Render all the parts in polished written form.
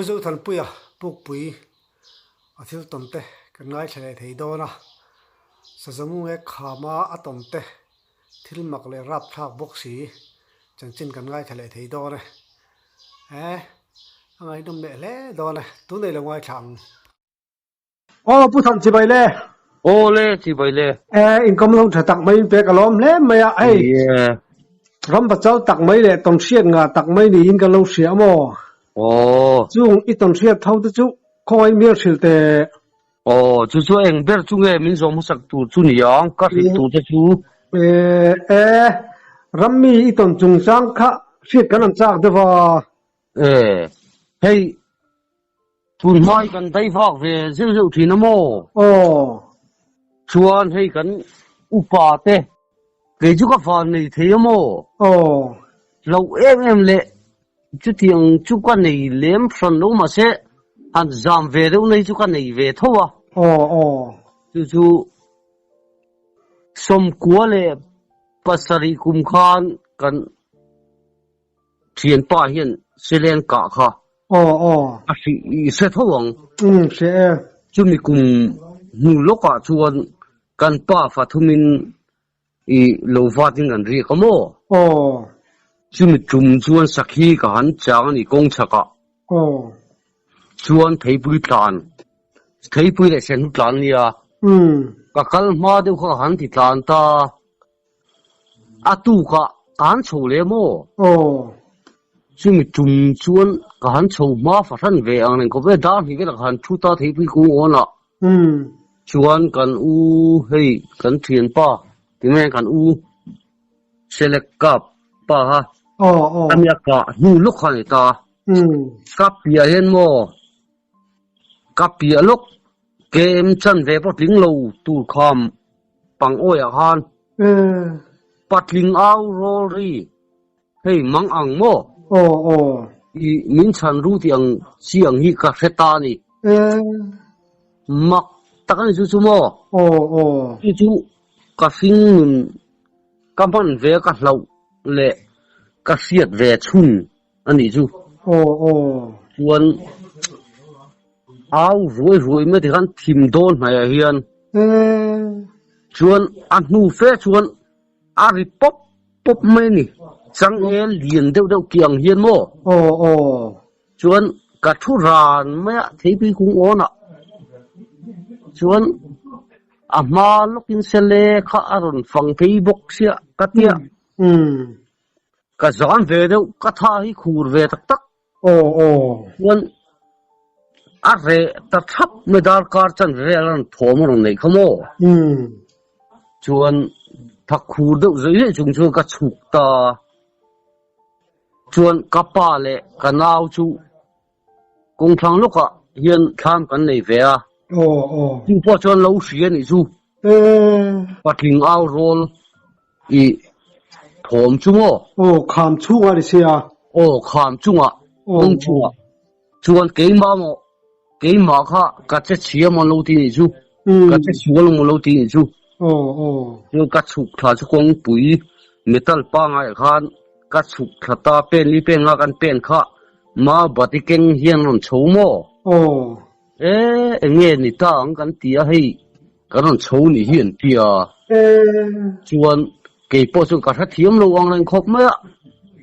Pu Zothanpuia Pukpui a thil tawn te kan ngaithla leh thei dawn a, Sazamunge khama a tawn te thil mak leh rapthlak bawk si chanchin kan ngaithla leh thei dawn e. E, a ngaihnawm leh hle dawn e, tunei lo ngaithla ang. Aw Pu Tham chibai le. Aw le chibai le. E inkawm lo tha tak mai in pek a lawm hle mai a hei. Ram pachal tak mai leh tawnhriat ngah tak mai niin kan lo hria maw? Aw. Chung i tawnhriat tho te chu khawngaih mial hrilh teh. Aw chu chu eng ber chu nge min zawm hmasak tur chu ni ang ka hrilh tur te chu. E e rammi i tawn chungchang kha hriat kan an chak deuh a. E hei tun hmai kan dai vak ve zeuh zeuh thin a maw? Aw. Chuan hei kan upa te kei chu ka van nei thei a maw? Aw. Lo em em leh chutiang chu ka nei lem hran lo mahse han zam ve deuh nei chu ka nei ve tho a. Aw aw. Chu chu 97 kum khan kan Thianpa hian Selen kah kha Aw aw. a hrih i hre tho ang. Umm hre e. Chumi kum hnu lawkah chuan kan pa fathumin i lo vatin kan riak a maw? Aw. Chumi tum chuan sakhi ka han chang a ni kawng chhakah. Aw. Chuan theipui tlan, theipui leh senhnu tlan nia. Umm. Ka kal hma deuh kha ka han ti tlan ta. A tukah ka han chho leh maw? Aw. Chumi tum chuan ka han chho hma fahran ve ang reng khawp e, dar hnih velah ka han thu ta theipui kung awnah. Umm. Chuan kan u hei kan thianpa tinge kan u Selek kap pa kha Aw aw. a nia kah hnu lawk kha a ni ta. Umm. Ka piah hian maw ka piah lawk KM chanve pawh tling lo tur kham pang awiah khan patling au rawl ri hei mang ang maw? Aw aw. I min chhan ru tih ang chi ang hi ka hre ta a ni. Mak tak a ni chu chu maw? Aw aw. Chu chu ka hring nun ka hman ve ka hlauh leh ka hriat ve chhun a nih chu. Aw aw. Chuan au ruai ruai mai tikhan thim dawn hnaih ah hian chuan a hnu fe chuan a ri pawp pawp mai a ni. Changel lian deuh deuh ki ang hian maw? Aw aw. Chuan ka thu ran mai a theipui kung awn ah chuan a hma lawkin sele kha a rawn fang phei bawk sia ka tia. Ka zan ve deuh, ka tha hi khur ve tak tak. Aw aw. Chuan a reh ta thap mai darkar chan vel a rawn thawm a rawn neih kha maw? Umm. Chuan tha khur deuh zaih zaih chung chuan ka chhuk ta. Chuan ka pa leh ka nau chu kawngthlang lawkah hian thlam kan nei ve a. Aw aw. Chu pawh chuan lo hria nih chu. Patling au rawl i thawm chu maw? Aw kham chhungah ni sia. Aw kham chungah, kawng chungah. Chuan keimah maw, keimah kha ka che chhia maw an lo ti nih chu. Ka che sual maw lo ti nih chu. Aw aw. Chuan ka chhuk thla chu kawngpui metal pangaiah khan ka chhuk thla ta pen li pen nga kan pen kha ma bati keng hian rawn chho maw? Aw. E eng nge ni ta ang kan ti a hei kan rawn chho nih hi an ti a. Chuan kei pawh chuan ka hrethiam lo ang reng khawp mai a,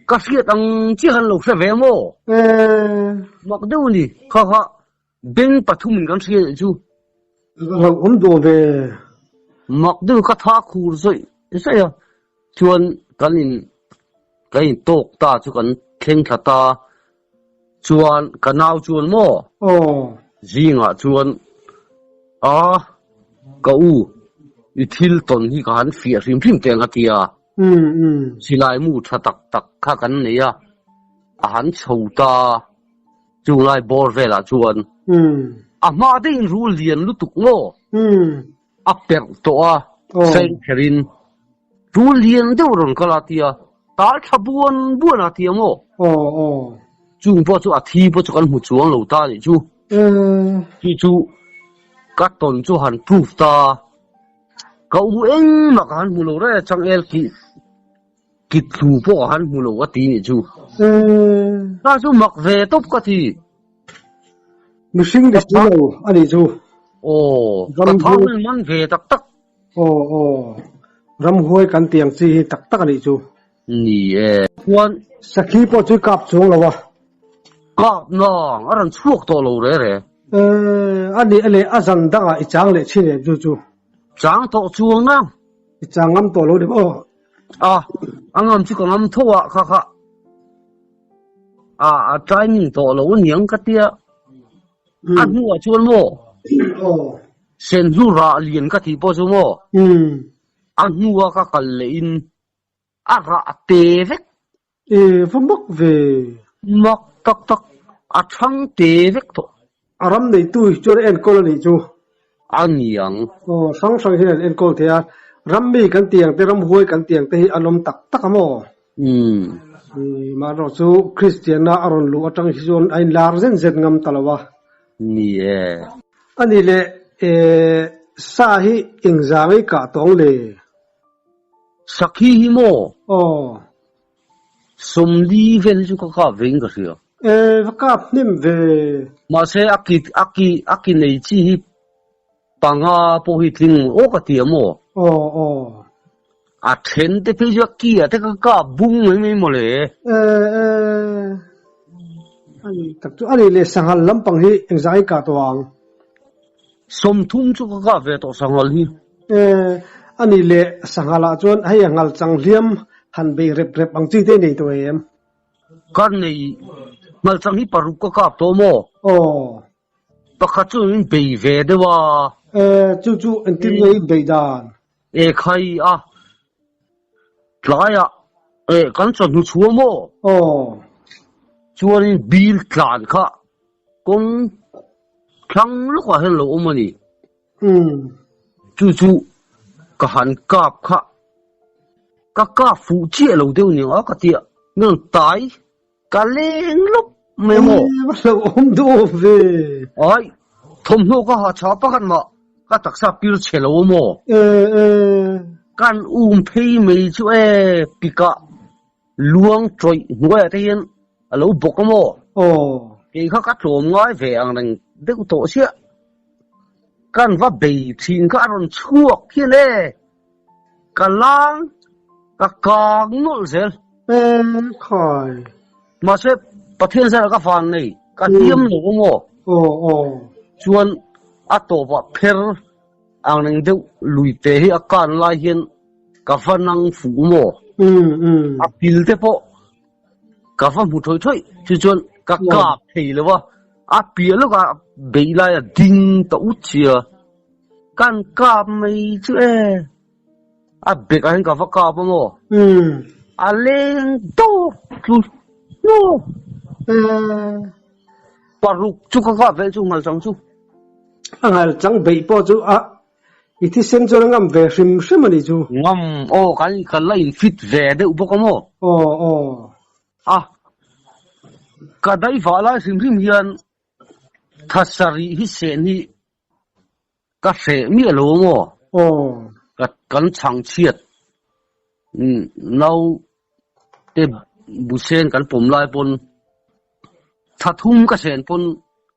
ka hriat ang chiah khan lo hre ve maw? Mak deuh a ni, kha kha beng pathumin kan hria nih chu. Lo awm duh ve. Mak deuh ka tha khur zawih zawih a, chuan kan in kan in tawk ta chu kan thleng thla ta. Chuan ka nau chuan maw? Aw. Zingah chuan a ka u i thil tawn hi ka han fiah hrim hrim teh ang a ti a. Umm umm. Silai mu tha tak tak kha kan nei a, a han chho ta chung lai bawr velah chuan. Umm. A hma deuhin rul lian lutuk maw? Umm. A perh tawh a, seng kherin tul lian deuh rawn kal a tia, tal tha buan buan a tia maw? Aw aw. Chung pawh chu a thi pawh chu kan hmu chuang lo ta nih chu. Chu chu ka tawn chu han proof ta, ka u engmah ka han hmu lo reng a, changel ki ki thlu pawh ka han hmu lo ka ti nih chu. Ta chu mak ve tawp ka ti. Mihring ni si lo a nih chu. Aw, ka thau in man ve tak tak. Aw aw, ramhuai kan tih ang chi hi tak tak a nih chu. Ni e. Chuan. Sakhi pawh chu i kap chuang lo a. Kap nang, a rawn chhuak tawh lo re re. A nih a leh a zan dangah i chang leh thin em chu chu. Chang tawh chuang nang. I chang ngam tawh lo ni maw? A, a ngam chu ka ngam tho a kha kha. A, a training tawh lo aniang ka tia. A hnuah chuan maw? Senhlu rah lian ka tih pawh chu maw? A hnua ka kal leh in a rah te vek. E, va mak ve. Mak tak tak, a thang te vek tawh. A ram neitu hi chuan a enkawl a nih chu. A niang. Aw, hrang hrang hian an enkawl thei a. Ram mi kan tih ang te, ram huai kan tih ang te hi an awm tak tak a maw? Mahrawh chu Kristianna a rawn luh atang hi chuan a inlar zen zen ngam ta lo a. Ni e. A nih leh, e, sa hi engzang i kah tawng le? Sakhi hi maw? Aw. Sawmli vel hi chu ka kap ve in ka hria. E, va kap hnem ve. Mahse a ki, a ki, a ki nei chi hi panga pawh hi tling aw ka ti a maw? Aw, aw. A then te phei chu a ki ah te ka kap bung mai mai maw le. E, e. A ni tak chu, a nih leh sanghal lampang hi engzah i kah tawh ang? 30 chu ka kap ve tawh sanghal hi. E, a nih leh sanghal ah chuan hei a ngal chang hliam han bei rep rep ang chi te i nei tawh em? Ka nei, ngal chang hi paruk ka kap tawh maw? Aw. Pakhat chu min bei ve deuh a. E, chu chu engtin nge i bei dan? E khai a, tlaiah e kan chawhnu chhuah maw? Aw. Chuanin bil tlan kha kawng thlang lawkah hian lo awm a ni. Chu chu ka han kap kha, ka kap fuh chiah lo deuh ni ang a ka tia, min rawn tai ka leng lawp mai maw? Va hlauhawm duh awm ve. Ai, thawmhnaw ka ha tha pakhat mah ka taksa pir chhe lo maw? Kan um phei mai chu e pikah luang tawih hnuaiah te hian a lo bawk a maw? Kei kha ka tlawm ngai ve ang reng deuh tawh chiah. Kan va bei thin kha a rawn chhuak hian e, ka lang, ka kang nawlh zel. Khai. Mahse Pathian zara ka van nei, ka hliam lo a maw? Chuan a tawpah pher ang reng deuh lui te hi a kan lai hian ka va nang fuh maw? A pil te pawh ka va hmu thawi thawi chu chuan ka kap thei lo a, a piah lawk a beih lai a ding ta ut sia, kan kap mai chu e, a bek ah hian ka va kap a maw, a leng dawk tlu hnawk, paruk chu ka kap ve chu ngal chang chu. A ngal chang beih pawh chu a I thisen chuan a ngam ve hrim hrim a nih chu. Ngam, aw kan kan la in fit ve deuh bawk a maw? Aw aw. A, ka dai vah lai hrim hrim hian tha sarih hi seh hi ka hreh miah lo a maw? Aw. Ka kan chhang chhiat nau te busen kan pawm lai pawn tha thum ka sen pawn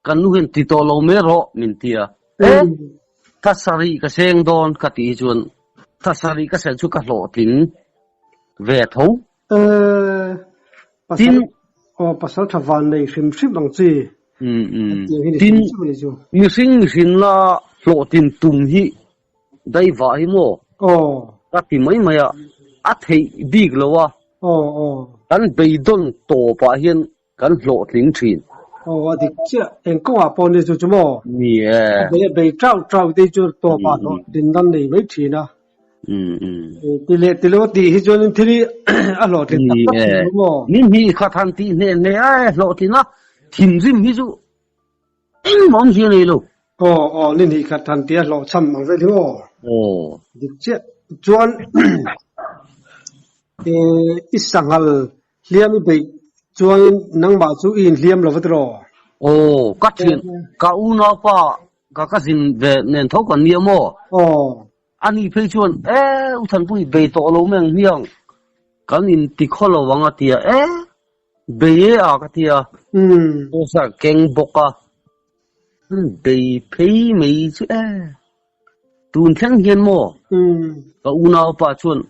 kan nu hian ti tawh lo mai rawh min ti a, e tha sarih ka seng dawn ka tih hi chuan tha sarih ka sen chu ka hlawhtling ve tho. Tin, aw pasal tha van nei hrim hrim ang chi. Tin, mihring mihrin la hlawhtlin tum hi Daivah hi maw? Aw. Ka ti mai mai a, a theih bik lo a. Aw aw. Kan beidawn tawpah hian kan hlawhtling thin. Aw a dik chiah, eng kawngah pawh ni chu chu maw? Ni e. A bei a bei trau trau te hi chuan tawpah hlawhtlin nan nei mai thin a. Ti leh ti lo a tih hi chuan thil hi a hlawhtlin tak tak thin lo maw? Ni hnih khat han tih hneh hneh a e hlawhtlin a, thinrim hi chu Engmah awm zia nei lo. Aw aw ni hnih khat han tia hlawh chham ang vel hi aw. Aw. Dik chiah. Chuan i sanghal hliam i beih chuan nangmah chu i inhliam lo va tiraw? Aw ka thian ka unaupa ka cousin ve nen tho kan nia maw? Aw. Ani phei chuan e u Thanpui bei tawh lo mai ang hmiang kan inti khaw lo ang a tia e. Bei e a ka ti a, pawisa keng bawk a, Bei phei mai chu e. Tun thleng hian maw? Ka unaupa chuan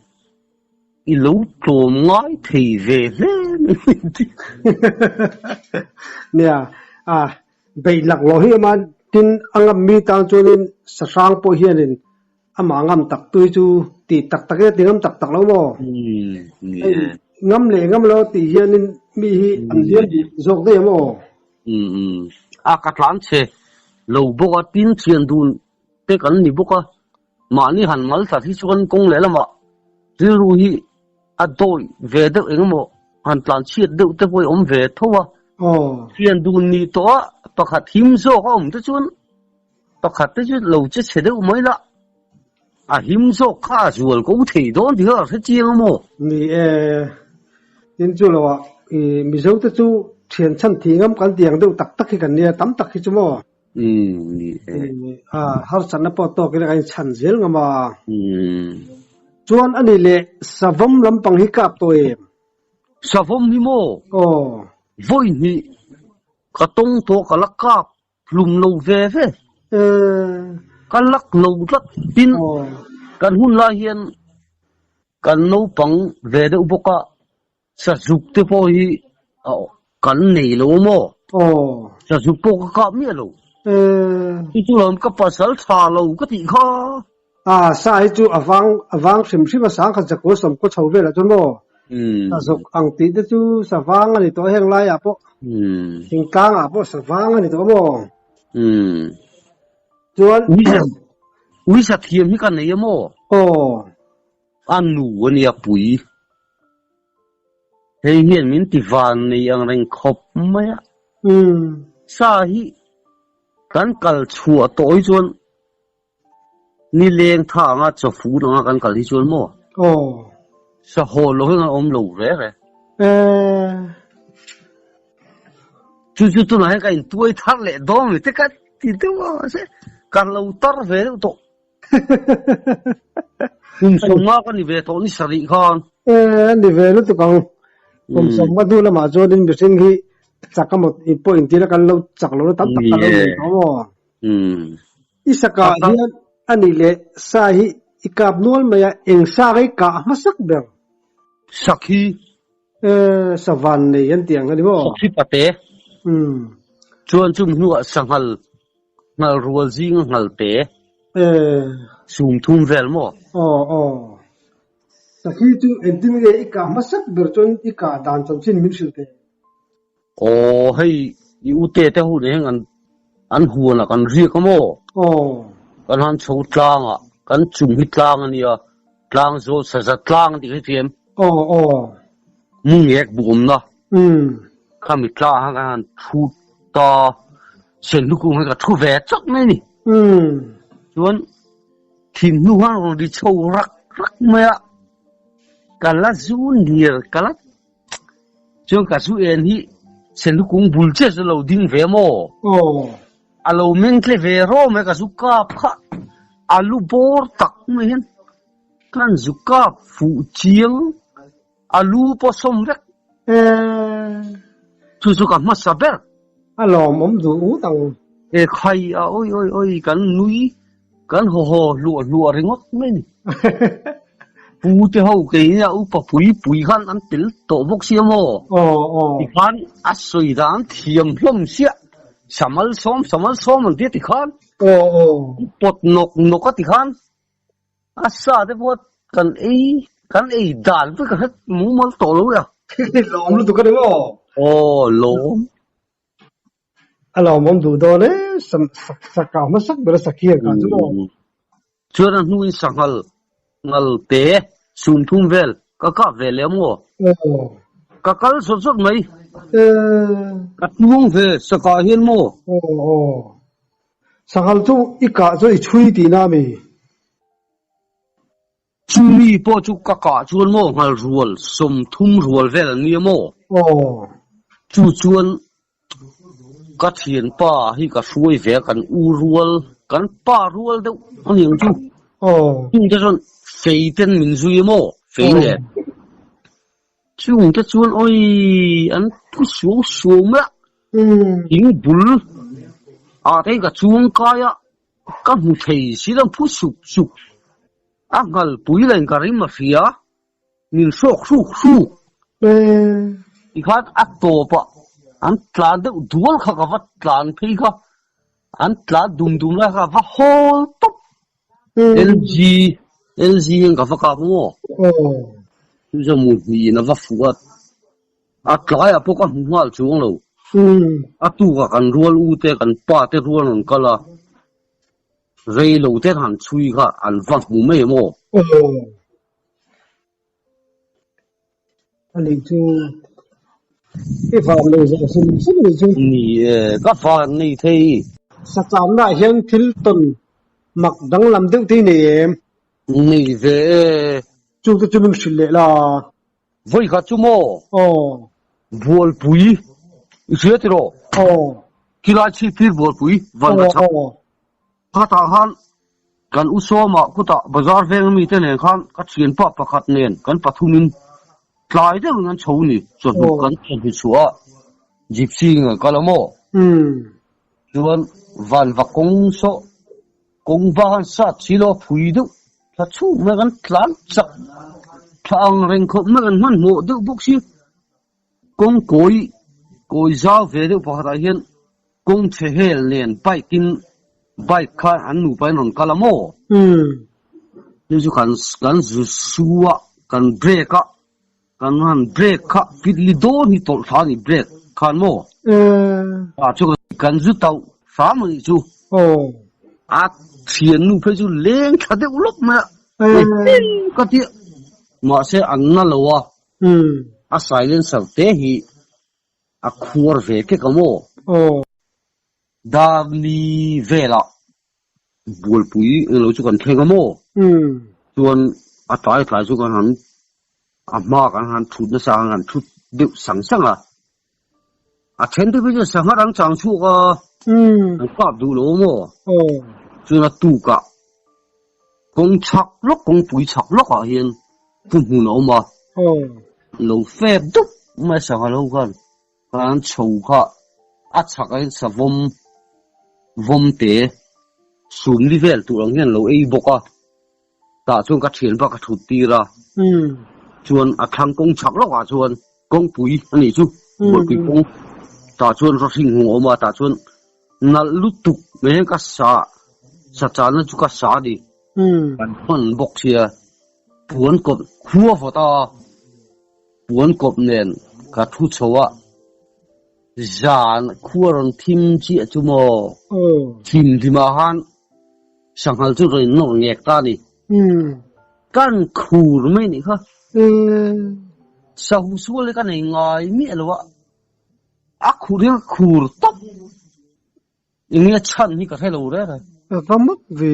i lo tlawm ngai thei ve hle mai min ti. Nia, a beih laklawh hi ama tin a ngam mi tan chuanin sahrang pawh hianin amah ngam tak tui chu tih tak tak in a ti ngam tak tak lo maw? Hei ngam leh ngam lo tih hianin mi hi an liam zawk daih a maw? A ka tlan che lo bawk a, tin thian dun te kan ni bawk a, mahni han mal tlat hi chuan kawng leh lamah rilru hi a dawih ve deuh eng emaw han tlan chhiat deuh te pawh hi awm ve tho a. Thian dun nih tawh a pakhat him zawk a awm te chuan pakhat te chu lo che chhe deuh mai la, a him zawk kha a zual ko thei dawn tih kha ka hre chiang a maw? Ni e, tin chu lo ah i Mizo te chu thian chhan thih ngam kan ti ang deuh tak tak hi kan nia tam tak hi chu maw? Umm ni e. A harsatna pawh tawk ila kan inchhan zel ngam a. Chuan ani leh savawm lampang hi kap tawh em? Savawm hi maw? Aw. Vawi hnih ka tawng tawh ka la kap hlum lo ve ve. Ka lak lo tlat tin kan hun lai hian kan naupang ve deuh bawk a sazuk te pawh hi kan nei lo maw? Sazuk pawh ka kap miah lo. Chu chu lam ka pasal tha lo ka tih kha. A sa hi chu a vang a vang hrim hrim a sang khat zakua sawmkaw chho velah chuan maw sazuk ang tih te chu sa vang a ni tawh heng laiah pawh thingtlang ah pawh sa vang a ni tawh maw chuan Uisa thiam hi ka nei a maw? Aw. A nu a nia pui. Hei hian min ti van nei ang reng khawp mai a. Sa hi kan kal chhuah tawh hi chuan Ni leng tha anga chaw fun anga kan kal hi chuan maw? Aw. Sa haw lo hian an awm lo ve re. Eh. Chu chu tunah hian ka intuai thar leh dawn mi te ka ti deuh a mahse ka lo tar ve deuh tawh. Kum sawmnga ka ni ve tawh ni sarih khan. Eh, ni ve lutuk ang. Kum sawmnga hnu lamah chuanin mihring hi chak emaw pawh intir a kan lo chak lo na tam tak ka lo nei tawh maw? I sakah hian a nih leh sa hi i kap nual mai a, eng sa hi kah hmasak ber? Sakhi. Sa van nei an tih ang a ni maw? Sakhi pate. Chuan chumi hnuah sanghal nghal rual zinga nghal te. Sum thum vel maw? Aw aw. Sakhi chu engtin nge i kah hmasak ber chuan i kah dan chanchin min hrilh teh? Aw hei i ute te ho nen hian an huan ah kan riak a maw? Aw. Kan han chho tlang ah kan chung hi tlang a nia, tlang zawl saza tlang tih hi thiam. Aw aw. Mungek bu awmna. Umm. Khami tlang ah khan kan han thu ta, senhlukung hi ka thu ve chawt mai a ni. Umm. Chuan thing hnu khan rawn ri chho rak rak mai a, ka la zu ner ka la Chuan ka zu en hi senlu kung bul chiah chu lo ding ve maw? Aw. A lo meng tle ve rawh mai ka zu kap kha a lu bawr tak mai hian kan zu kap fuh chiang a lu pawh sawm vek. Eee. Chu chu ka hmasa ber. A lawmawm duh ut ang. E khai a oi oi oi kan nui Kan haw haw hluah hluah ringawt mai ni. Pu te ho kei nia upa pui pui khan an tel tawh bawk sia maw? Aw aw. Tikhan a sawi dan thiam hlawm sia. Samal sawm samal sawm an tia tikhan. Aw aw. Pawt nawk nawk a tikhan. A sa te pawh kan ei kan ei dan vek a hret mumal tawh lo ya. Lawm lutuk a ni maw? Aw lawm. A lawmawm duh dawn e, sakah hmasak ber a sakhi ang kha chu maw? Chuan a hnuin sanghal ngal te sum thum vel ka kap ve leh maw? Ka kal zawt zawt mai. Ka tluang ve sakah hian maw? Sanghal chu i kah chu i chhui tihna a mi? Chumi pawh chu ka kah chuan maw nghal rual 30 rual vel an nia maw? Aw. Chu chuan ka thianpa hi ka hruai ve a, kan u rual, kan pa rual deuh a ni ang chu. Aw. Chung te chuan fei ten min zui a maw? Fei nen. Chung te chuan awi an thu suau suau mai a. Thing bul. Ah te ka chuang kai a, ka hmu thei si lo phu sup sup. A nghal pui leh ka rim a hria, min hrawk hruk hruk. Tikhan a tawp ah an tlan deuh dual kha ka va tlan phei kha, an tlan dum dum lai kha ka va hawl tawp. LG LG hian ka va kap maw? Chu chuan mu hnih in a va fuh a, a tlaiah pawh ka hmu nghal chuang lo. A tukah kan rual u te kan pa te rual rawn kal a, rei lo te han chhui kha an va hmu mai maw? Ani chu i van nei zawh hrim hrim ani chu. Ni e, ka van nei thei. Sachana hian thil tawn mak danglam deuh te i nei em? Nei ve e. Chu te chu min hrilh leh la. Vawi khat chu maw? Aw. Bualpui i hria tiraw? Aw. Khilai chhipphir bualpui van la chak. Khatah khan kan u Sawma kutah bazar veng mite nen khan ka thianpa pakhat nen kan pathumin tlai deuhin an chho ni. Chawhnu kan chawhnu chhuah a gypsy in kan kal a maw? Chuan vanva kawng saw kawng va khan sat si lo a phui deuh thla chhuk mai kan tlan chak thla ang reng khawp mai kan hmanhmawh deuh bawk si. Kawng kawi kawi zau ve deuh pakhatah hian kawng chhe hel nen bike in bike kha an nupa in rawn kal a maw? Chu chu kan kan zu su a kan brake a kan han brake kha pit li dawn hi tawlh thla a ni brake khan maw? Ah chu kan zu tauh hram a nih chu. A thian nu phei chu leng thla deuh lawk mai a ka ti a mahse an na lo a. A silencer te hi a khuar ve kek a maw? Darli velah bualpui englo chu kan thleng a maw? Chuan a tlai tlai chu kan han a hma kan han thut nasa kan han thut deuh sang sang a. A then te phei chuan sangha dang chang chhuak a, an kap duh lo a maw? Chuan a tukah kawng chhak lawk kawngpui chhak lawkah hian Pu hmun a awm a, lo fep dup mai sangha lo khan kan chho kha a chhak ah hian savawm vawm te sum li vel tur ang hian lo ei bawk a, tah chuan ka thian bak a thut tir a, chuan a thlang kawng chhak lawk ah chuan kawngpui a nih chu buaipui kawng tah chuan rawhring hung a awm a, tah chuan nalh lutuk mai hian ka sa sa chalna chu ka sa a ni, kan hman bawk sia. Puan kawp khua vawt a, puan kawp nen ka thu chho a, zan khua rawn thim chiah chu maw? Thim hlimah khan sanghal chu rawn innawr ngek ta a ni. Kan khur mai nih kha. Sahu sual hi ka nei ngai miah lo a, a khur hian ka khur tawp. Enge chhan hi ka hre lo reng reng. A va mak ve.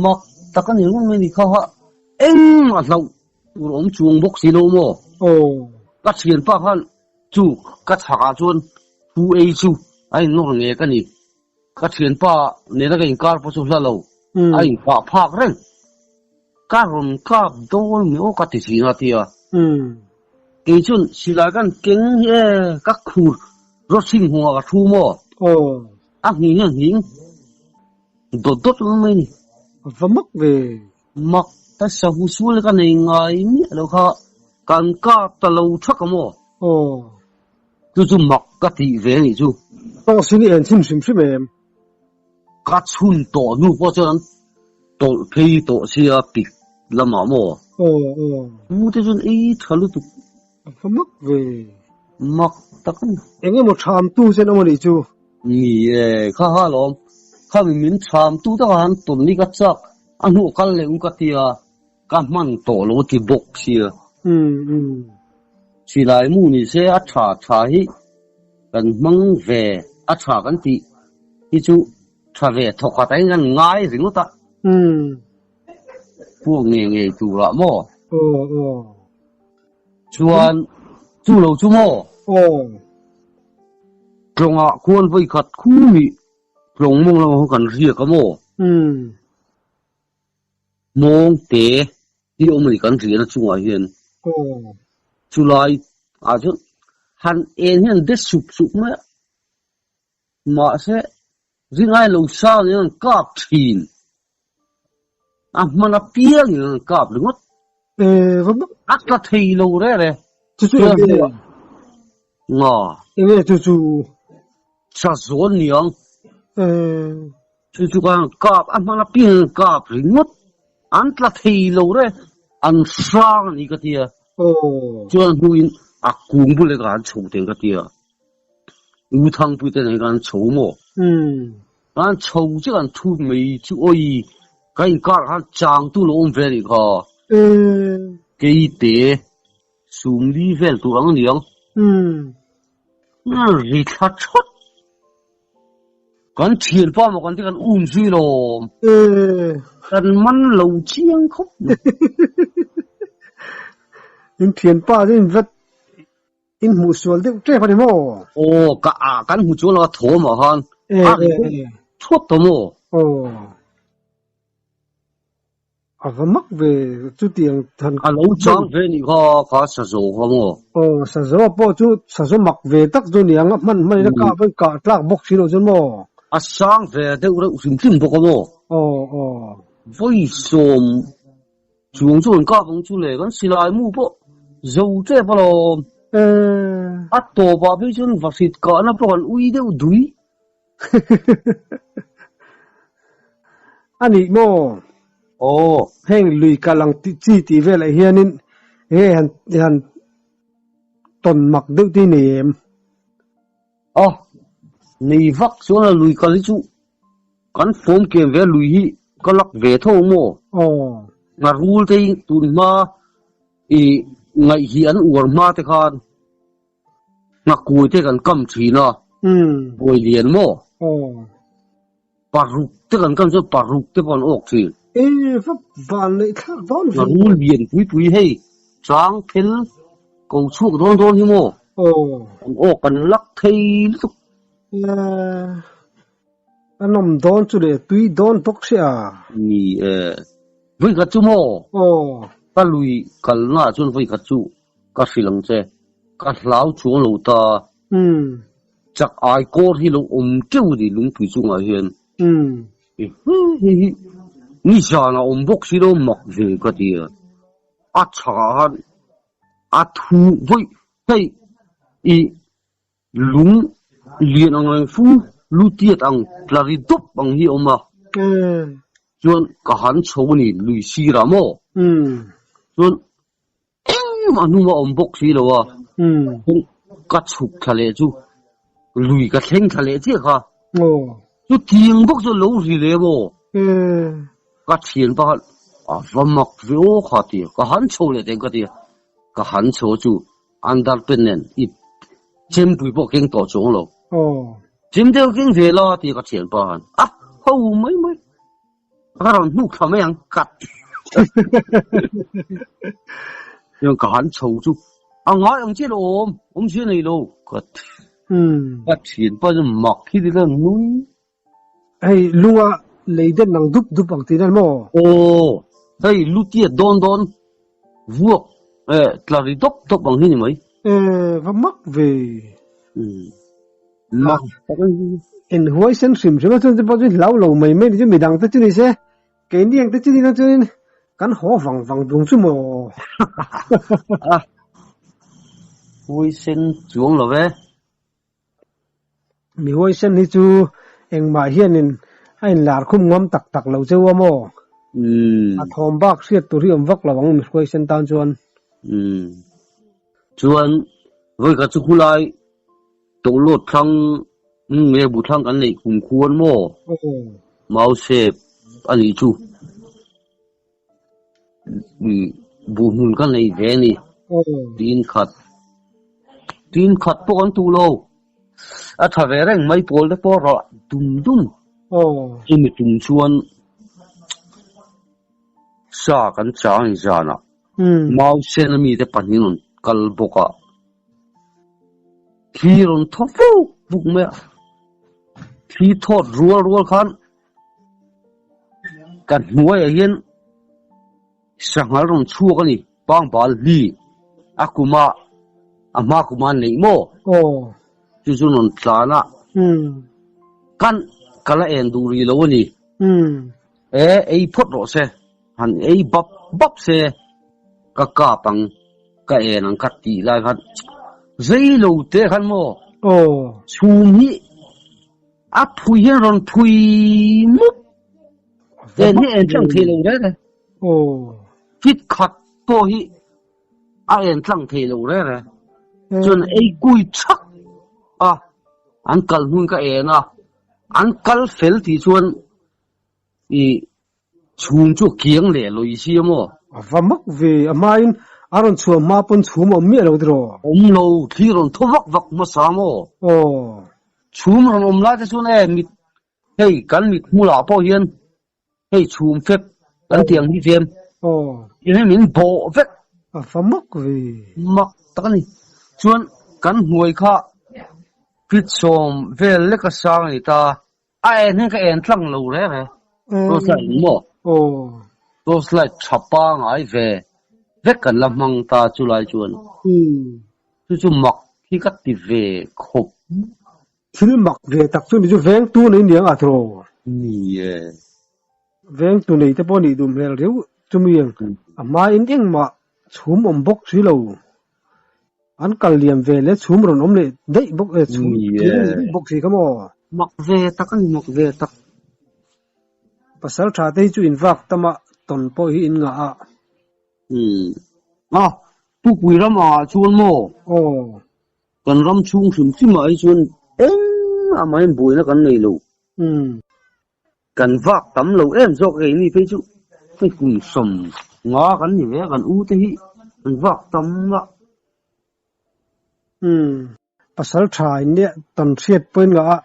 Mak tak a ni reng mai ni kha ha engmah hlauh tur awm chuang bawk si lo maw? Aw. Ka thianpa khan chu ka chhakah chuan thu ei chu a innawr ngek a ni. Ka thianpa nena ka inkar pawh chu hla lo, a inkah phak reng. Ka rawn kap dawn mi aw ka ti thin a tia. Kei chuan silai kan keng hi e ka khur rawt hring hmuh ah ka thu maw? Aw. A hnih hian hning dawt dawt mai mai ni. A va mak ve. Mak ta sahu sual ka nei ngai miah lo kha kan kap ta lo thak a maw? Aw. Chu chu mak ka tih ve a nih chu. Tawng sin i en chhun hrim hrim em? Ka chhun tawh hnu pawh chuan an tawlh phei tawh sia pik lamah maw? Aw aw. Mu te chuan ei tha lutuk. A va mak ve. Mak tak a ni. Eng emaw tham tu chen awm a nih chu? Ni e, kha ha lawm. Kha mi min tham tu takah han tawn ni ka chak. A hnuah kal leh u ka tia, ka hman tawh lo ti bawk sia. Umm umm. Silai mu ni se a tha tha hi kan hmang ve a tha kan tih hi chu tha ve thawkhat ah hian kan ngai ringawt a. Umm. Puak ngei ngei turah maw? Aw aw. Chuan chu lo chu maw? Aw. Tlawngah khuan vawi khat khumi tlawng mawng lamah khuan kan riak a maw? Umm. Mawng te hi awm a ni kan riahna chungah hian. Aw. Chulai ah chuan han en hian de sup sup mai a. Mahse. Ringai lo sang in an kap thin. A hman apiang in an kap ringawt. A tla thei lo re re. Chu chu enge? Nga. Enge chu chu? Sa zawn niang. Chu chu kan kap a hman apiang in an kap ringawt. An tla thei lo re. An hrang a ni ka tia. Chuan hnuin a kung bul eka an chho teng ka tia. U Thangpui te nen kan chho maw? Kan chho chiah kan thu mai chu awi ka inkar ah khan changtu lo awm ve anih kha. Keite sumli vel tur ang aniang. Ri thla thawt. Kan thianpa maw kan ti kan um zui lawm. Kan man lo chiang khawp mai. In thianpa chu in vat In hmuh sual deuh tep a ni maw? Aw, ka ah kan hmu chuan lo a thawm ah khan a ri thuap tawh maw? Aw, a va mak ve chutiang han. A lo chang ve nih kha, kha sazaw kha maw? Aw, sazaw pawh chu sazaw mak ve tak chu ni ang a, hman hman in a kah pawn kah tlak bawk si lo chuan maw? A sang ve deuh reuh hrim hrim bawk a maw? Aw, aw. Vawi sawm Chuang chu an kap ang chu le, kan silai mu pawh zo tep alawm. A tawpah phei chuan vahrit kahna pawh kan ui deuh dui. A nih maw? Aw. Heng lui kal ang chi tih velah hianin enge han han tawn mak deuh te hi nei em? Aw, nei vak chuan a lui kal hi chu kan fawm kem ve a lui hi ka lak ve tho maw? Aw. Nga rul te hi tun hma i ngaih hi an uar hma te khan nghakuai te kan kam thin a, buai lian maw? Aw. Paruk te kan kam chuan paruk te pawh an awk thin. E va van neih thlak dawn ve. Rul lian pui pui hei chang phel ko chhuak dawn dawn hi maw. Aw. An awk kan lak thei lutuk. E a nawm dawn chu leh tui dawn bawk sia. Ni e vawi khat chu maw. Aw. Ka lui kalna ah chuan vawi khat chu ka hrilh ang che ka hlau chuang lo ta. Umm. Chak ai kawr hi lo awm teuh a ni lungpui chungah hian. I hei hi nizan a awm bawk si lo mak ve ka ti a, a chhakah khan a thu vawi hei i lung lian ang reng fu lu tiat ang tla ri dawp ang hi a awm a, chuan ka han chho a ni lui sirah maw chuan Engmah hnung a awm bawk si lo a, ka chhuk thla leh chu lui ka thleng thla leh chiah kha. Chutiang bawk chu lo ri leh maw? Ka thian pakhat a va mak ve aw kha ti a, ka han chho leh teng ka ti a, ka han chho chu underpant nen i chempui pawh keng tawh chuang lo. Chem deuh keng ve la ti a ka thian pa khan a ho mai mai. Ka rawn hnuk thla mai ang kat. Chuan ka han chho chu a ngai ang chiah lo awm, awm zia nei lo ka ka thian pa chu mak hi ti vel nui. Hei lunga lei den ang dup dup ang tih nan maw? Aw, hei lu tiat dawn dawn vuak eh tla ri dawp dawp ang hi ni mai. Eh, va mak ve. Umm. Mak tak a ni. In huaisen hrim hrim a chuan te pawh chu hlau lo mai mai ni chu midang te chu ni se keini ang te chu ni lo chuanin kan haw vang vang dung chu maw. A huaisen chuang lo ve. Mi huaisen hi chu engmah hianin a inlar khum ngam tak tak lo cheu a maw? A thawm bak hriat tur hi awm vak lo ang mi huaisen tan chuan. Chuan vawikhat chu khulai Tawlawt thlang nge bu thlang kan neih kum khuan maw? Mau sep a nih chu. Bu hmun ka nei ve a ni. Tin khat tin khat pawh kan tuh lo. A tha ve reng mai pawl te pawh rah dum dum. Chumi tum chuan sa kan chang a ni zanah. Mau sen a mite pahnih rawn kal bawk a. Thli rawn thaw vuk vuk mai a, thli thawt rual rual khan ka hnuaiah hian sanghal rawn chhuak a ni, pangbal hli a kuma a hma kuma an neih maw? Aw. Chu chu rawn tlan a, kan. ka la en duh rih lo a ni. E, ei phawt rawh se, han ei bap bap se, ka kap ang, ka en ang ka tih lai khan zei lo te khan maw chhum hi a phui hian rawn phui mup en hi en tlang thei lo reng reng. Fit khat pawh hi a en tlang thei lo reng reng. Chuan ei kui thak a, an kal hmun ka en a, an kal fel tih chuan i chhum chu a kiang leh lawi si a maw? A va mak ve, a hmain a rawn chhuah hma pawn chhum a awm miah lo tiraw? Awm lo, thli rawn thaw vak vak hmasa maw? Aw. Chhum rawn awm lai te chuan e mit, hei kan mit hmulah pawh hian hei chhum fek kan tih ang hi fem tih hi min bawh vek. A va mak ve. Mak tak a ni. Chuan kan hnuai kha feet sawm vel lek a sang a ni ta. A en hian ka en tlang lo reng e. Torch light ang maw? Torch light tha pangai ve vek kan la hmang ta chu lai chuan. Chu chu mak hi ka ti ve khawp. Thil mak ve tak chu ni chu vengtu nei niang a thaw. Ni e. Vengtu nei te pawh nih duh hmel riau chumi ang a hmain engmah chhum awm bawk si lo. An kal liam ve leh chhum rawn awm leh daih bawk e chhum kiang leh daih bawk si kha maw. Mak ve tak a ni mak ve tak. Pasal tha te hi chu in vak tam a tawn pawh hi in ngah a. Umm. A, Pukpui ram ah chuan maw? Aw. Kan ram chhung hrim hrim ah hi chuan engmah mah hian buaina kan nei lo. Umm. Kan vak tam lo em zawk keini phei chu hei kum sawm nga kan ni ve a, kan u te hi an vak tam a. Umm. Pasal tha in nia tawn hriat pawhin ngah a,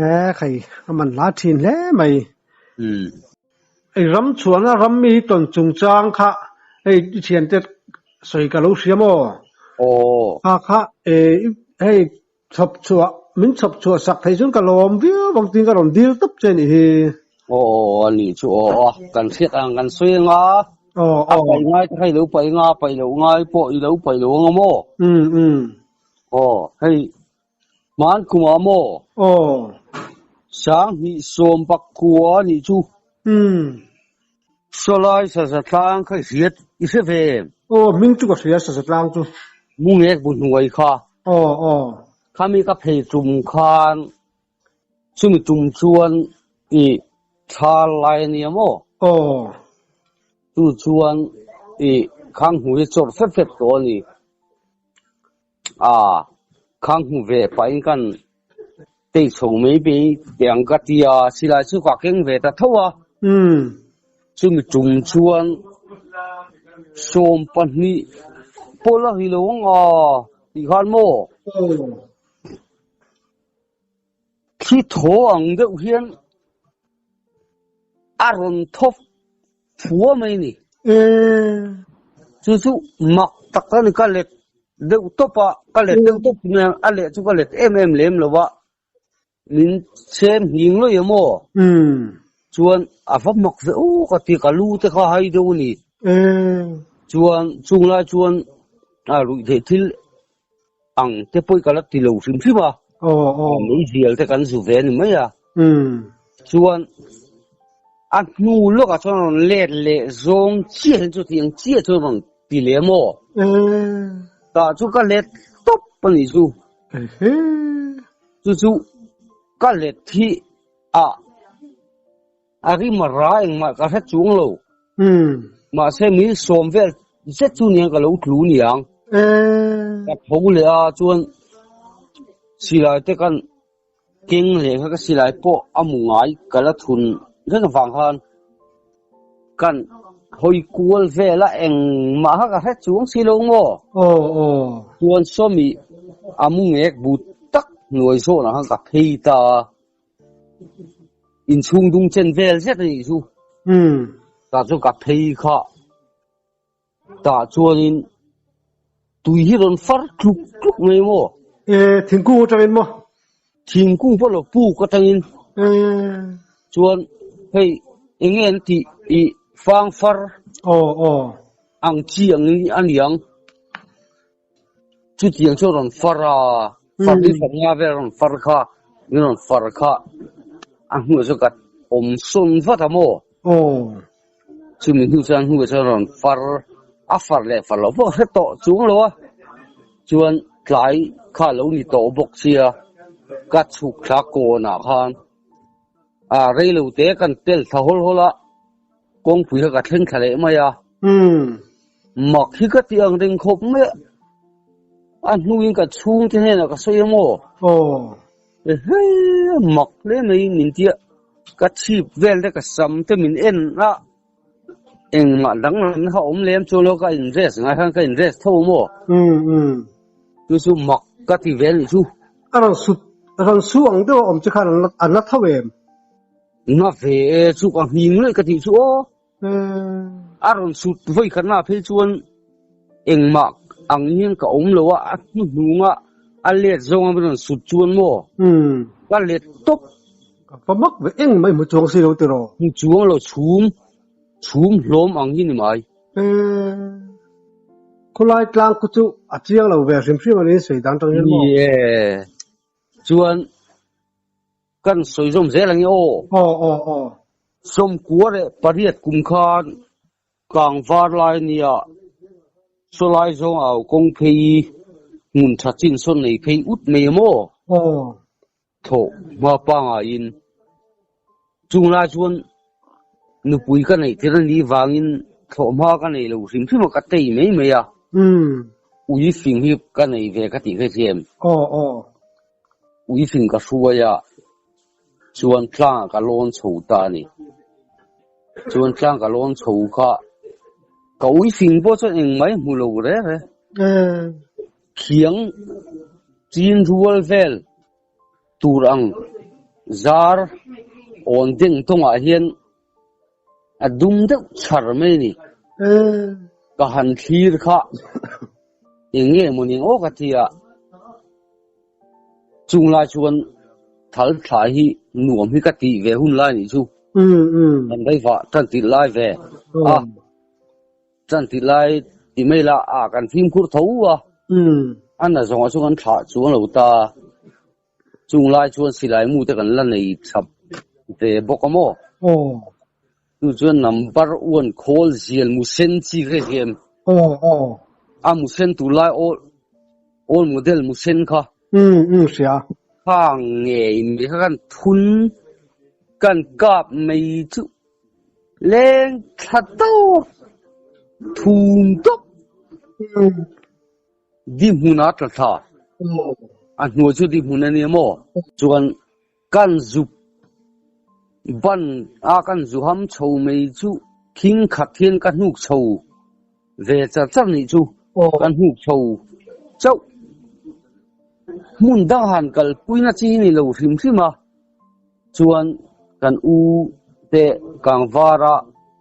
e khai a man hla thin hle mai. Umm. Hei ram chhuahna ram mi hi tawn chungchang kha hei i thiante sawi ka lo hria maw? Aw. Kha kha e hei chhawp chhuah min chhawp chhuah sak thei chuan ka lawm viau ang tiin ka rawn dil tawp che nih hi. Aw a nih chu aw a kan hriat ang kan sawi anga Aw a aw. paih ngai te kha i lo paih anga paih loh ngai pawh i lo paih lo anga maw? Umm umm. Aw hei Hman kumah maw? Aw. Sanghnih sawm pakua a nih chu. Umm. Sawlai saza tlang kha i hriat i hre ve em? Aw, hming chu ka hria saza tlang chu. Mungek bu hnuai kha. Aw, aw. Khami ka phei tum khan chumi tum chuan i thla lai a nia maw? Aw. Chu chuan i khang hmu hi chawrh fep fep tawh a ni. A, khang hmu ve pahin kan tei chho mai mai teh ang ka ti a, silai chu ka keng ve ta tho a. Chumi tum chuan 20 pawh la ri lo ang a tih khan maw? Thli thaw ang deuh hian a rawn thaw Phua mai ni. Chu chu mak tak a ni ka let deuh tawp a, ka let deuh tawp mai a, a leh chu ka let em em lem lo a, min chhem nghing lawih a maw? Chuan a va mak ve aw ka ti, ka lu te kha hai deuh a ni. Chuan chung lai chuan a ruih theih thil ang te pawh ka la ti lo hrim hrim a, meizial te kan zu ve a ni mai a. Chuan a hnu lawkah chuan rawn let leh zawng chiah hian chu tiang chiah chuan rawn ti leh maw? Tah chu ka let tawp a nih chu. Chu chu ka let hi a a rim a ra engmah ka hre chuang lo. Mahse min sawm vel zet chu niang ka lo tlu niang. Ka tho leh a chuan silai te kan Keng leh kha ka silai pawh a mu ngai ka la thun reng avang khan kan hawi kual vel a engmah kha ka hre chuang si lo maw? Aw aw. Chuan sawmi a mu ngek but tak hnuai zawnah khan ka phei ta a, inchhung dung chen vel zet a nih chu. Umm. Tah chuan ka phei kha Tah chuanin tui hi rawn far tluk tluk mai maw? E, thingkung atangin maw? Thingkung pawh lo puk atangin. E. Chuan hei eng nge an tih i fang far. Aw aw. Ang chi ang in a niang. Chutiang chu a rawn far a, far hi far nga vel a rawn far kha, min rawn far kha. A hnuah chuan ka awm sawn vat a maw? Aw. Chumi hnu chuan hnuah chuan rawn far a far leh far loh pawh a hre tawh chuang lo a, chuan tlai kha a lo ni tawh bawk sia ka chhuk thla kawnah khan a rei lo te kan tel thla hawl hawl a, kawngpui kha ka thleng thla leh mai a. Mak hi ka ti ang reng khawp mai a, a hnuin ka chhungte hnenah ka sawi a maw? Aw. Ehe mak hle mai min tia ka chhip vel te ka sam te min en a engmah danglam kha awm lem chuan lo ka in dress ngai khan ka in dress tho maw chu chu mak ka ti vel nih chu. A rawn su a rawn su ang deuh a awm che khan an la tho em? Na ve e chu ka nghing leh ka tih chu aw. A rawn sut vawi khatna ah phei chuan engmah ang hian ka awm lo a, a hnuhnunga a let zawng a rawn sut chuan maw ka let tawp. Ka va mak ve engmah i hmu chuang si lo tiraw? Hmu chuang lo chhum chhum hlawm ang hi ni mai. Khawlai tlang khu chu a chiang lo ve hrim hrim a ni sawi dan tang hian maw? Ni e, chuan Kan sawi zawm zel ang i aw. Aw aw aw. 98 kum khan kang var lai nia sawlai zawng au kawng phei hmun tha chin sawn nei phei ut mai a maw? Aw. Thawh hma pangaiin chung lai chuan nupui ka neih tir a nih vangin thlawh hma ka nei lo hrim hrim a ka tei mai mai a. Ui fing hi ka nei ve ka tih hrethiam. Aw aw. Uifing ka hruai a, chuan tlangah ka lawn chho ta a ni. Chuan tlang ka lawn chho kha ka uifing pawh chuan engmah i hmu lo re re. Khiang chin rual vel tur ang zar awn deng tawngah hian a dum deuh chhar mai a ni. Ka han thlir kha eng nge maw ni aw ka ti a, chung lai chuan thal thla hi nuam hi ka tih ve hun lai nih chu. Kan rei vah tan tih lai ve a, tan tih lai ti mai la a kan fimkhur tho a, a na zawngah chuan kan thlah chuang lo ta. Chung lai chuan silai mu te kan la nei chap ve bawk a maw? Aw. Chu chuan number one khawl zial mu sen chi kha hian. Aw aw. A mu sen tur lai old old model mu sen kha. Um um hria. Khang ngei mai kha kan thun kan kap mai chu leng thla tawp thum tawp. Um. Di hmun a tla thla. A hnuai chu di hmun a nia maw? Chuan kan zu ban a kan zu ham chho mai chu khing khat hian ka hnuk chho ve char char nih chu. Ka hnuk chho chauh. Hmun dang han kalpuina chi hi ni lo hrim hrim a. Chuan kan u te kangvara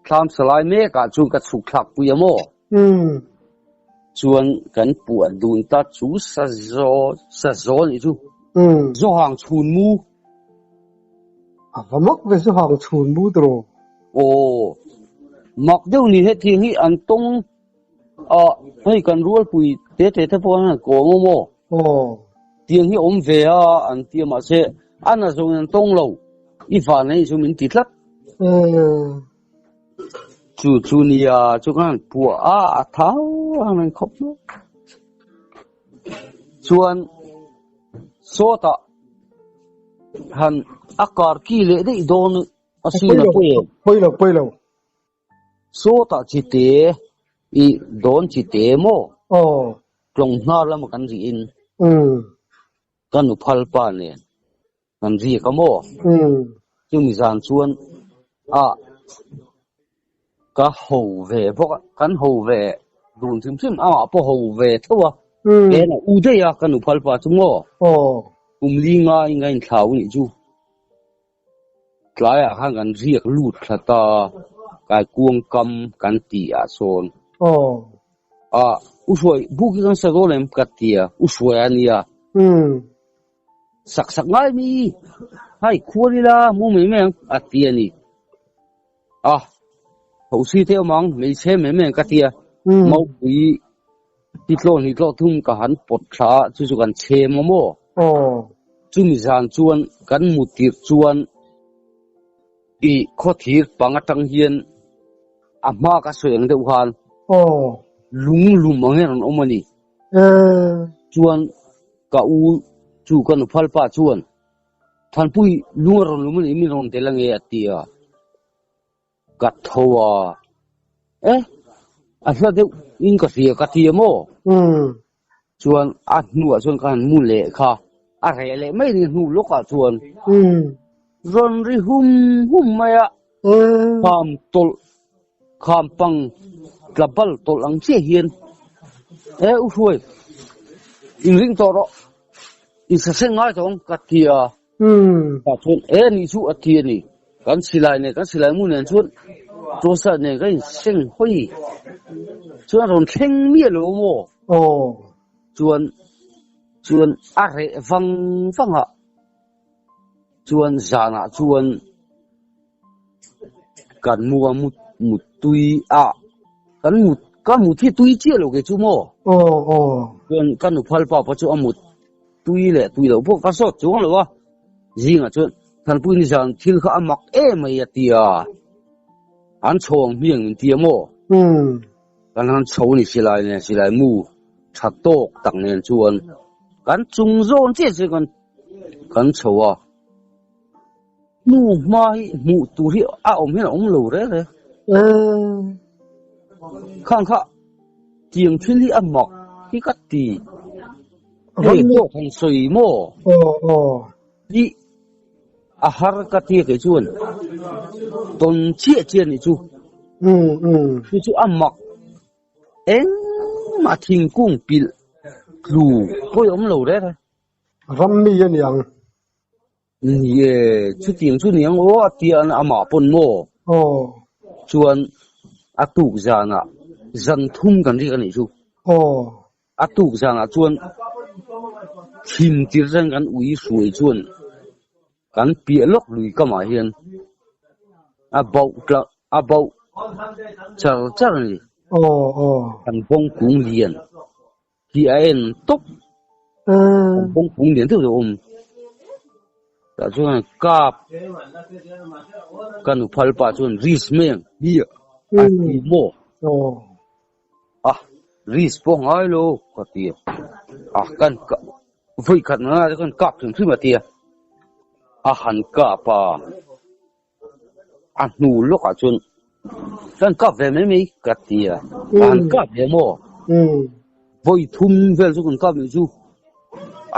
thlam salai mekah chuan ka chhuk thlak pui a maw? Chuan kan puah dun ta chu sa zaw sa zaw nih chu. Zawhang chhun mu. A va mak ve zawhang chhun mu tiraw? Aw, mak deuh ni hetiang hi an tawng a, hei kan rualpui te te te pawh hian an kawm a maw? Aw. Tiang hi awm ve a an ti a mahse a na zawngin an tawng lo, i van anih chu min ti tlat. Chu chu nia chu khan puah a a thau ang reng khawp mai. Chuan sawtah han a kar ki leh daih dawn a sin a pawi em? Pawi lo pawi lo. Sawtah chi te i dawn chi te maw? Aw. Tlawng hnar lama kan rih in. Ka nu phal pa nen. Kan riak a maw? Chumi zan chuan a ka ho ve bawk a, kan ho ve dun hrim hrim amah pawh ho ve tho a, ken a u daih a ka nu phal pa chu maw? Kum li ngaiin ka inthlau nih chu. Tlaiah khan kan riak lut thla ta, kaikuang kam kan tih ah sawn. A u hruai buk hi kan sa dawn em ka ti a, u hruai a nia. Sak sak ngai mi hai khual ila mu mai mai ang a ti a ni. A hosi te awm ang hmeichhe mai mai ang ka ti a. Maupui hi tlawn hi tlaw thum ka han pawt thla a chu chu kan chhem a maw. Chumi zan chuan kan mu tirh chuan. I khawthir pang atang hian a hma ka sawi ang deuh khan lung lum ang hian rawn awm a ni. Chuan ka u chu ka nuphal pa chuan Thanpui lung a rawn lum a ni min rawn tel ange a ti a. Ka tho a, e a hla deuh in ka hria ka ti a maw? Chuan a hnuah chuan ka han mu leh kha, a reh leh mai ni hnu lawkah chuan rawn ri hum hum mai a, kham tawlh kham pang tla bal tawlh ang chiah hian e u Hruai inring tawh rawh, insaseng ngai tawh ang ka ti a. Tah chuan e nih chu a ti a ni. Kan silai nen kan silai mu nen chuan Joseph nen kan inseng hawi chuan a rawn thleng miah lo maw? Chuan chuan a reh vang vang a, chuan zanah chuan kan mu a mut mut tui a, kan mut ka mut hi tui chiah lo kei chu maw? Chuan ka nuphal pa pawh chu a mut Tui leh tui loh pawh ka sawt chuang lo a, zingah chuan Thanpui nizan thil kha a mak em mai a ti a, an chho ang hmiang min ti a maw? Kan han chho ni silai nen silai mu tha tawk tak nen chuan kan chung zawn chiah chiah kan kan chho a, hnu hma hi hmuh tur hi a awm hian a awm lo reng reng. Khang kha tiang thil hi a mak hi ka ti. Hei pawh kan sawi maw? Hi a har ka ti kei chuan tawn chiah chiah nih chu. Chu chu a mak engmah thingkung pilh tlu pawi awm lo reng reng. Ram mi a ni ang. Ni e, chutiang chu ni ang aw a tia an amah pawn maw? Aw. Chuan a tuk zanah zan thum kan rik a nih chu. Aw. A tuk zanah chuan thim tir chuan kan ui hruai chuan kan piah lawk lui kamah hian a bauh tla a bauh char char a ni. Aw aw. Kan bawng kung lian hi a en tawp. Kan bawng kung lian deuh deuh a awm. Tah chuan kap ka nuphal pa chuan risk mai ang hi a ti maw? Aw. A, risk pawh ngai lo ka ti a, a kan vawi khat nana chu kan kap hrim hrim a ti a, a han kap a, a hnu lawkah chuan kan kap ve mai mai ka ti a, a han kap ve maw? Vawi thum vel chu kan kap nih chu,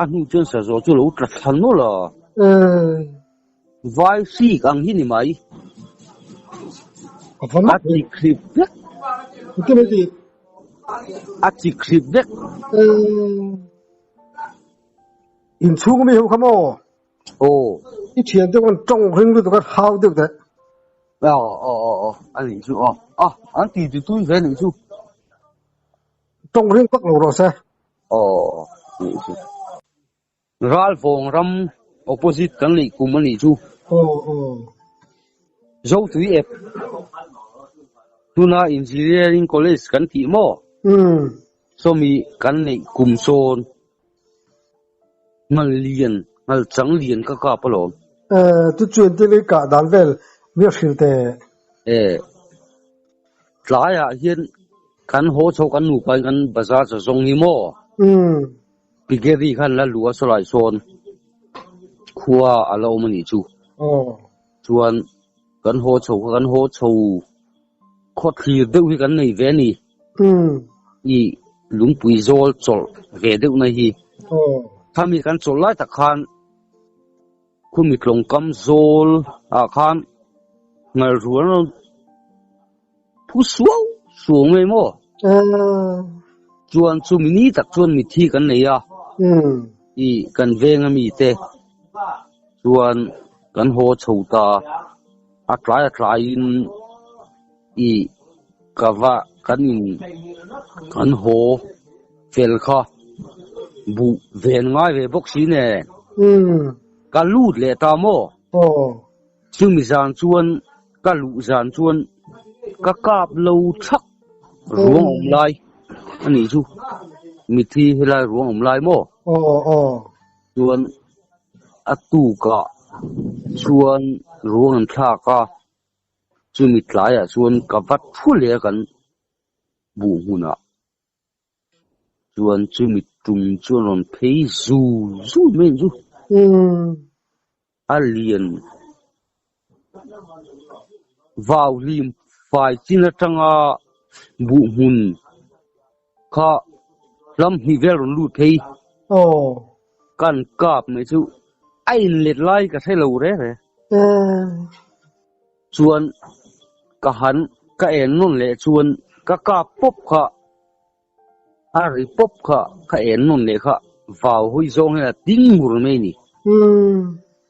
a hnu chuan sazaw chu lo tla thla nawlh a, Vai hrik ang hi ni mai. A chi khrip vek. A chi khrip vek. Inchhung mi ho kha maw? Aw. I thian te khan tawng ring lutuk a hau deuh teh. Aw aw aw aw a nih chu aw. A an ti ti tui ve nih chu. Tawng ring vak lo rawh se. Aw nih chu. Ralvawng ram opposite kan neih kum a nih chu. Aw aw. Zotui ep tuna Engineering College kan tih maw? Umm. Sawmi kan neih kum sawn ngal lian ngal chang lian ka kap alawm. Eh chu chuan te lei kah dan vel mi a hrilh teh. Eh tlaiah hian kan haw chho kan nupa in kan bazar cha zawng hi maw? Umm. Pigeri khan la luh a sawlai sawn khua a la awm a nih chu. Chuan kan haw chho kha kan haw chho khaw thlir deuh hi kan nei ve a ni. I lungpui zawl chawlh ve deuh na hi. Khami kan chawlh lai tak khan khumi tlawngkam zawl ah khan ngalrual an rawn Phu suau suau mai maw? Chuan chumi ni tak chuan mithi kan nei a, i kan veng a mi te chuan kan haw chho ta a, tlai a tlaiin i ka va kan in kan haw fel kha buh ven ngai ve bawk si nen ka lut leh ta maw? Chumi zan chuan ka luh zan chuan ka kap lo thak ruang awm lai a nih chu mithi helai ruang awm lai maw? Chuan a tukah Chuan ruang an thlak a, chumi tlaiah chuan ka va thu leh a kan buh hmunah. Chuan chumi tum chuan rawn phei zul zul mai ang chu. A lian vau hlim fai chin atanga buh hmun kha ram hnih vel rawn lut phei. Kan kap mai chu a inlet lai ka hre lo re re. Chuan ka han ka en nawn leh chuan ka kap pawp kha a ri pawp kha ka en nawn leh kha vau hawi zawng hian a ding ngur mai a ni.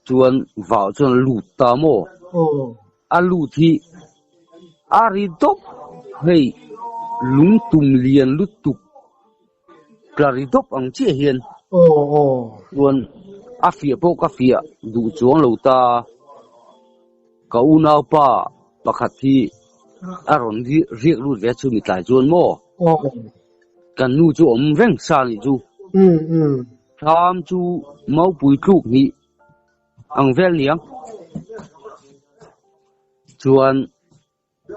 Chuan vau chuan a lut ta maw? A lut hi a ri dawp hei lungtum lian lutuk tla ri dawp ang chiah hian chuan a fiah pawh ka fiah duh chuang lo ta. Ka unaupa pakhat hi a rawn riak lut ve a chumi tlai chuan maw? Kan nu chu awm reng sa nih chu. Thlam chu maupui tluk hnih ang vel niang. Chuan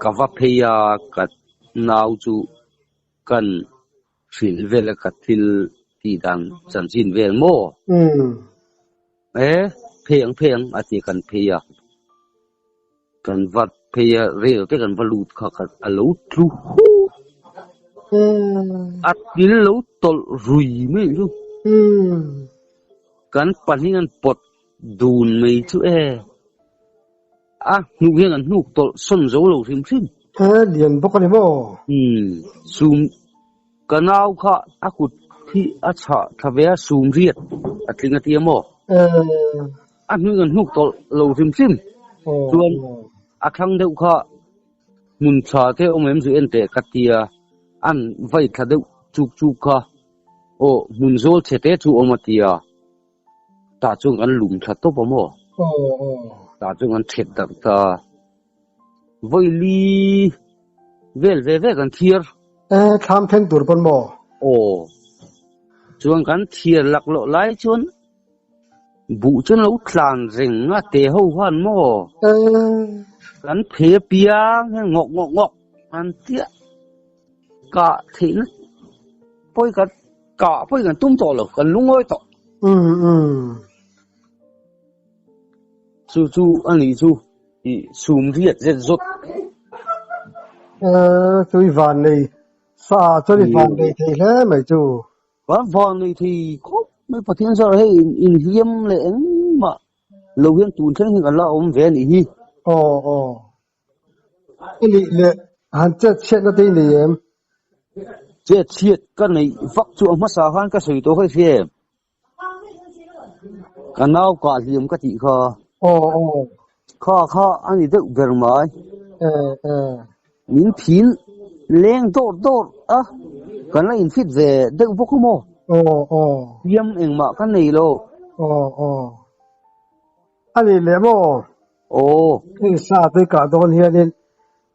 ka va phei a, ka nau chu kan hrilh vel a ka thil tih dan chanchin vel maw? E, phei ang phei ang a ti kan phei a, kan va phei a rel te kan va lut kha kha a lo tlu hu a til lo tawlh rui mai chu kan pahnih an pawt dun mai chu e a hnuk hian an hnuk tawlh sawn zo lo hrim hrim. E lian bawk a ni maw? Umm sum Ka nau kha a kut hi a chhah tha ve a, sum riat a tling a tia maw? A hnuing an hnuk tawlh lo hrim hrim chuan a thlang deuh kha hmun tha te awm em zu en teh ka tia, an vai thla deuh chuk chuk kha aw hmun zawl chhe te chu awm a tia, tah chuan kan lum thla tawp a maw? Tah chuan kan thet darh ta. Vawili vel ve ve kan thiar. E, thlam thleng tur pawn maw? Aw. Chuan kan thiar laklawh lai chuan buh chuan lo tlan reng a te ho khan maw? E. Kan phe piang hian ngawk ngawk ngawk an tia kah theihna pawi kan kah pawi kan tum tawh lo, kan lungawi tawh. Um um. Chu chu a nih chu. I sum riat zet zawt. Aaa chu i van nei sa chuan i van nei thei hle mai chu. Kan van nei thei khawp mai Pathian zar hei inhliam leh engmah lo hian tun thleng hi kan la awm ve a nih hi. Aw aw. I nih leh han chet chhiatna te i nei em? Chet chhiat ka neih vak chu a hmasa khan ka sawi tawh kha i hria em? Ka nau kah hliam ka tih kha. Aw aw. Kha kha a ni deuh ber mai. Eh eh. Min phin leng dawr dawr a, kan la infit ve deuh bawk a maw? Aw aw. Hliam engmah ka nei lo. Aw aw. A nih leh maw? Aw. Hei sa te kah dawn hianin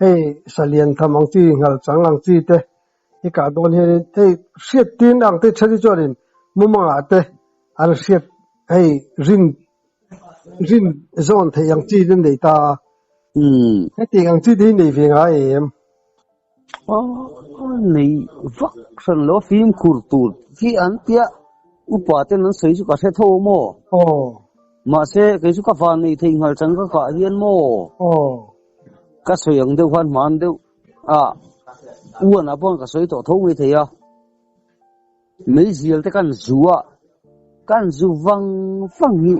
hei salian tham ang chi, nghal chang ang chi te I kah dawn hianin hei hriat tin ang te then hi chuanin mumangah te an hriat hei rin rin zawn theih ang chi te an nei ta a. Hetiang ang chi te hi nei ve ngai em? Aw nei vak hran lo a fimkhur tur hi an tia upa ten an sawi chu ka hre tho maw? Aw. Mahse kei chu ka van nei thei nghal chang ka kah hian maw? Aw. Ka sawi ang deuh khan hman deuh a uan ah pawh ka sawi tawh tho mai thei a meizial te kan zu a kan zu vang vang hi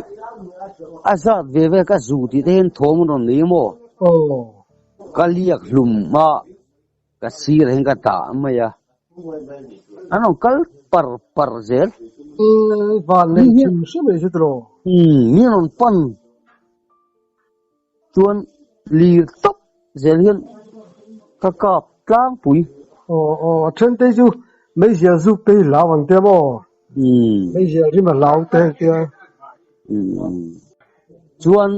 a zat ve ve ka zu tih te hian thawm an rawn nei maw ka liak hlum a ka sir ah hian ka dah mai a an rawn kal par par zel mi an rawn pan. Chuan lir tawp zel hian ka kap tlangpui. Aw aw a then te chu meizial zuk te hi hlau ang tia maw? Meizial rim a hlau te ang tia. Chuan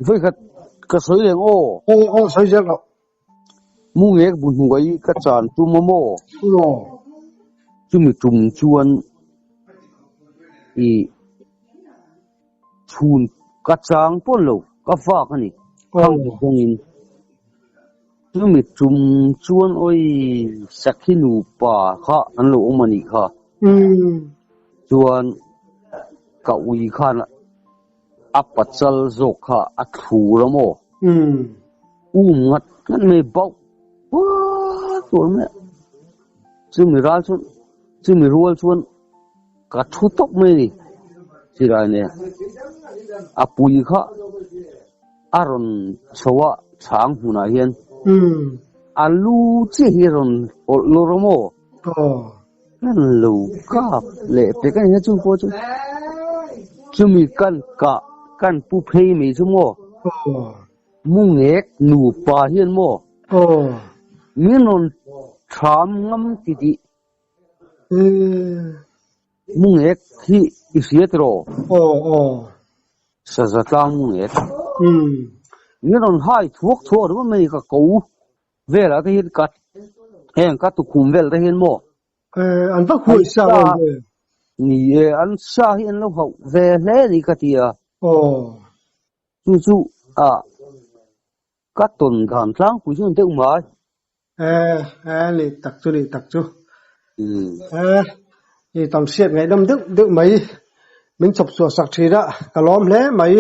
vawikhat ka sawi leng aw. Aw aw sawi zel rawh. Mu ngek bu hnuai ka chan tum a maw? Aw. Chumi tum chuan i chhun. Ka chang pawn lo, ka vak a ni. Khang zawngin chumi tum chuan awi Sakhi nupa kha an lo awm a nih kha. Chuan ka ui khan a pachal zawk kha a thlur a maw? Um ngat ngat mai bauh puat puat mai a. Chumi ral chuan chumi rual chuan Ka thu tawp mai a ni. Chirai nen a pui kha a rawn chho a chhang hmunah hian a lu chiah hi a rawn awlh lawr a maw? Kan lo kap leh pek a ni chu pawh chu chumi kan kah kan pu phei mai chu maw? Mungek nupa hian maw? Min rawn thram ngam titih. Mungek hi i hria tiraw? Aw aw. Saza tlang mungek. Min rawn hai thuak thuak ringawt mai ka ko velah te hian ka heng ka tukhum vel te hian maw? An va huai sa em ve. Ni e, an sa hi an lo hauh ve hle a ni ka ti a. Aw. Chu chu a ka tawn dan tlangpui chu an deuh mai. Eh, eh, ni tak chu, ni tak chu. Eh, i tam hriat ngaihnawm deuh deuh mai. Min chhawp chhuah sak thin a, ka lawm hle mai.